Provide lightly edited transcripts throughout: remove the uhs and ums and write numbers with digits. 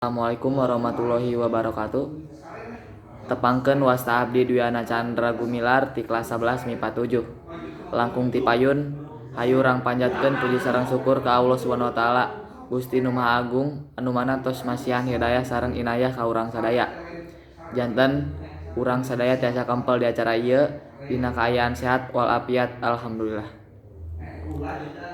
Assalamualaikum warahmatullahi wabarakatuh. Tepangkeun wasta abdi Dwiana Chandra Gumilar ti kelas 11 MIPA 7. Langkung ti payun, hayu urang panjatkeun puji sareng syukur ka Allah Subhanahu wa taala, Gusti Nu Maha Agung anu mana tos masihan hidayah sareng inayah ka urang sadaya. Janten urang sadaya tiasa kempel di acara ieu dina kaayaan sehat walafiat, alhamdulillah.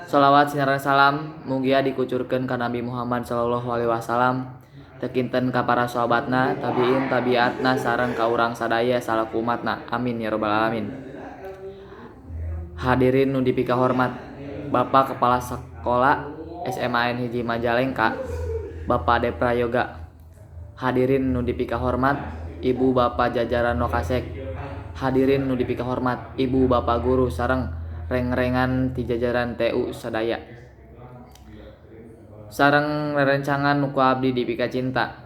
Shalawat sareng salam mugia dikucurkeun ka Nabi Muhammad sallallahu alaihi wasallam, teu kinten ka para sahabatna, tabiin, tabiatna, sareng ka urang sadaya salaku umatna. Amin ya rabbal alamin. Hadirin nu dipikahormat, Bapak Kepala Sekolah SMAN 1 Majalengka, Bapak Ade Prayoga. Hadirin nu dipikahormat, Ibu Bapak jajaran Wakasek. Hadirin nu dipikahormat, Ibu Bapak guru sareng rengrengan ti jajaran TU sadaya. Sareng rerencangan nu ku abdi dipika cinta.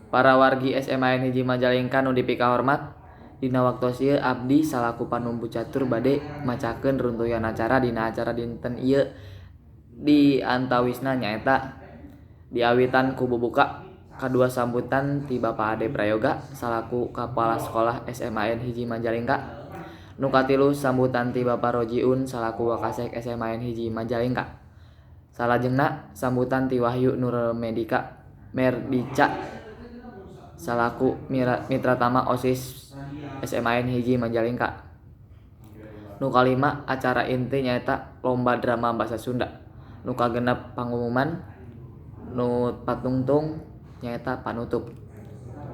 Para wargi SMAN 1 Majalengka nu dipikahormat, dina waktos ieu abdi salaku panumbu catur bade macakeun runtuyan acara dina acara dinten ieu, di antawisna nyaeta diawitan ku bubuka, kadua sambutan ti Bapak Ade Prayoga salaku Kepala Sekolah SMAN 1 Majalengka, nu katilu sambutan ti Bapak Rojiun salaku Wakasek SMAN 1 Majalengka, salajengna sambutan ti Wahyu Nur Medika Merdica salaku Mitra Tama OSIS SMAN 1 Majalengka, nu kalima acara inti nyaeta lomba drama basa Sunda, nu kagenep pangumuman, nu patungtung nyaeta panutup.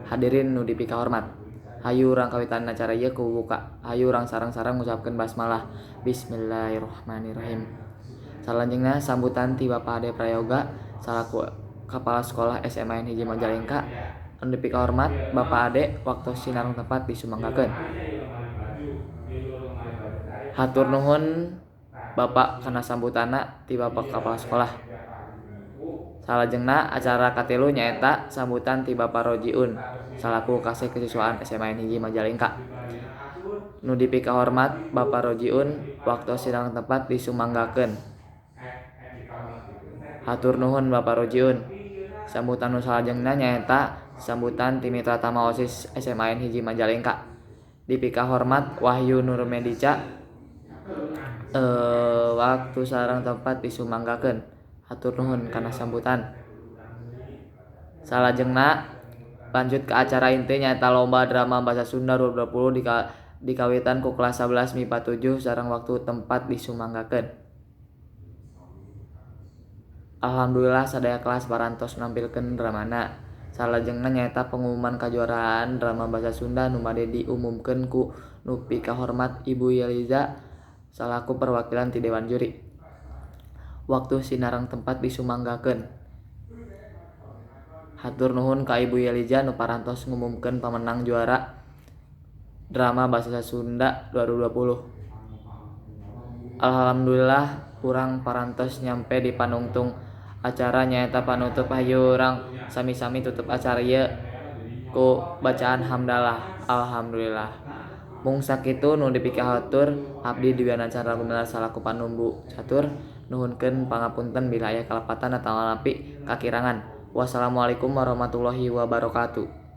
Hadirin nu dipikahormat, hayu urang kawitan acara ieu ku buka. Hayu urang sareng-sareng ngucapkeun basmalah. Bismillahirrahmanirrahim. Salajengna sambutan ti Bapak Ade Prayoga salaku Kepala Sekolah SMAN 1 Majalengka. Anu dipikahormat Bapak Ade, waktu sinareng tempat disumanggakeun. Hatur nuhun, Bapak, kana sambutanna ti Bapak Kepala Sekolah. Salajengna acara katilu nyaeta sambutan ti Bapak Rojiun salaku Kasek Kesiswaan SMAN 1 Majalengka. Nu dipikahormat Bapak Rojiun, waktu sinareng tempat disumanggakeun. Hatur nuhun, Bapak Rojiun. Sambutan nu salajengna nyaeta sambutan ti Mitra Tama OSIS SMAN 1 Majalengka. Dipikahormat Wahyu Nur Medica, waktu sareng tempat disumanggakeun. Hatur nuhun kana sambutan. Salajengna lanjut ke acara inti nyaeta lomba drama bahasa Sunda 2020 dikawitan ku kelas 11 MIPA 7 sareng waktu tempat disumanggakeun. Alhamdulillah, sadaya kelas parantos nampilkeun dramana. Salajengna nyaeta pengumuman kajuaraan drama basa Sunda nu bade diumumkeun ku nu pikahormat Ibu Yeliza salaku perwakilan ti dewan juri. Waktu sinareng tempat disumanggakeun. Hatur nuhun ka Ibu Yeliza nu parantos ngumumkeun pamenang juara drama bahasa Sunda 2020. Alhamdulillah, urang parantos nyampe di panungtung acara nyaeta panutup. Hayu urang sami-sami tutup acara ieu ku bacaan hamdalah. Alhamdulillah. Mung sakitu nu dipikahatur, abdi Dwiana Chandra Gumilar salaku panumbu catur nuhunkeun pangapunten bila aya kalepatan atanapi kakirangan. Wassalamualaikum warahmatullahi wabarakatuh.